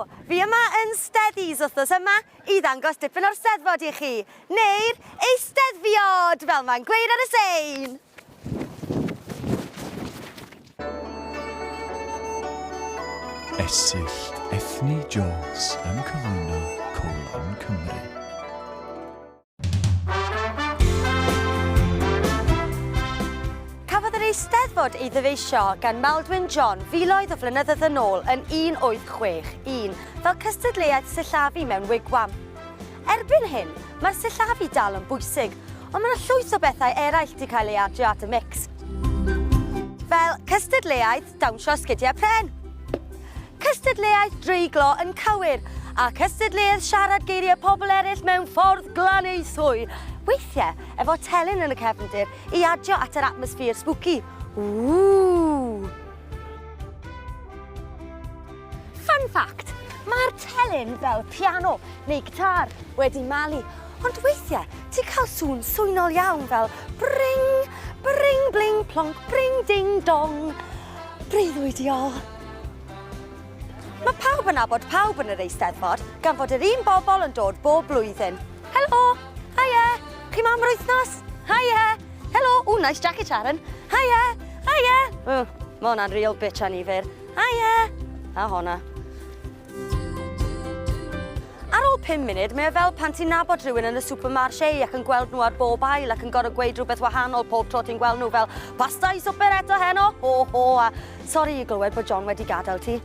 Helo! Fi yma yn Steddys wythnos yma i ddangos dipyn o'r Steddfod i chi, neu'r Eisteddfiod, fel mae'n gweud ar y sein! Esyllt Ethni Jones yn cyflwyno Colon Cymru. Cafodd yr Eisteddfod ei ddyfeisio gan Maldwyn John filoedd o flynyddoedd yn ôl yn 1861 fel cystadleuaeth sillafu mewn wigwam. Erbyn hyn, mae'r sillafu dal yn bwysig, ond mae 'na llwyth o bethau eraill 'di cael eu adio at y mix. Fel cystadleuaeth dawnsio sgidiau pren! Cystadleuaeth dreiglo yn cywir, a cystadleuaeth siarad geiriau pobl eraill mewn ffordd glanaethwy, weithiau efo telyn yn y cefndir i adio at yr atmosffer spooky. Ww! Fun fact, mae'r telyn fel piano neu gitar wedi malu, ond weithiau ti'n cael sŵn swynol iawn fel bring, bring bling plonc bring ding dong. Breuddwydiol. Mae pawb yn nabod pawb yn yr Eisteddfod, gan fod yr un bobl yn dod bob blwyddyn. Helo! Haia! Chi 'ma am yr wythnos? Haia! Helo! Ww, nice jacket, Sharon. Haia! Haia! Oh, mae hwnna'n real bitch annifyr. Haia! A honna. Ar ôl pum munud, mae o fel pan ti'n nabod rhywun yn y supermarché ac yn gweld nhw ar bob ail ac yn gorfod gweud rhywbeth wahanol pob tro ti'n gweld nhw fel pasta i swper eto heno, ho ho, a sori i glywed bod John wedi gadael ti.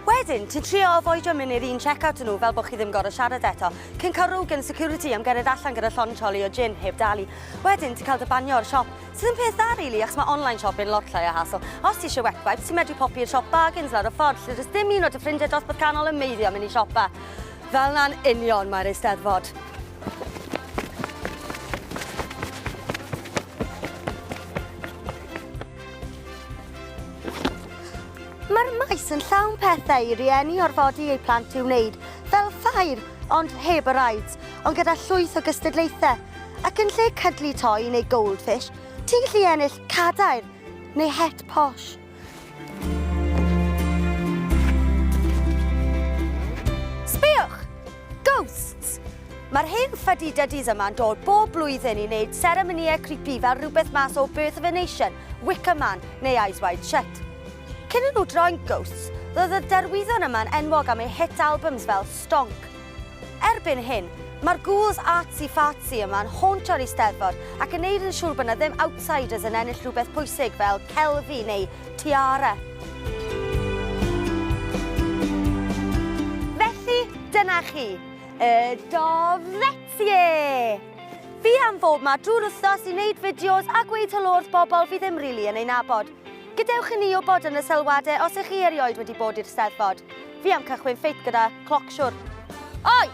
Wedyn, ti'n trio avoidio mynd i'r un check-out â nhw fel bod chi ddim gorfod siarad eto, cyn cael row gen security am gerdded allan gyda llond troli o gin heb dalu. Wedyn, ti'n cael dy banio o'r siop, Sydd yn peth dda rili, achos mae online shopping lot llai o hassle. Os ti eisiau wet wipes, ti'n medru popi i'r siop bargains lawr y ffordd, lle does dim un o dy ffrindiau dosbarth canol yn meiddio mynd i siopa. Fel 'na'n union mae'r Eisteddfod. Mae'r maes yn llawn pethau i rieni orfodi eu plant i'w wneud, fel ffair, ond heb y rides, ond gyda llwyth o gystadlaethau. Ac yn lle cuddly toy neu goldfish, ti'n gallu ennill cadair neu het posh. Sbïwch! Ghosts! Mae'r hen fuddy duddies yma'n dod bob blwyddyn i wneud seremonïau creepy fel rhywbeth mas o Birth of a Nation, Wicker Man neu Eyes Wide Shut. Cyn i nhw droi'n ghosts, roedd y derwyddon yma'n enwog am eu hit albums fel Stonk. Erbyn hyn, mae'r ghouls artsy fartsy yma'n hauntio'r Eisteddfod ac yn neud yn siŵr bod 'na ddim outsiders yn ennill rhywbeth pwysig fel celfi neu tiara. Felly, dyna chi, y Dofetsie! Fi am fod 'ma drwy'r wythnos i wneud fideos a gweud helo wrth bobl fi ddim rili yn eu nabod. Gadewch i ni wybod yn y sylwadau os ych chi erioed wedi bod i'r Steddfod. Fi am cychwyn ffeit gyda cloc siwr. Oi!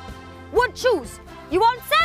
Wood shoes! You want some?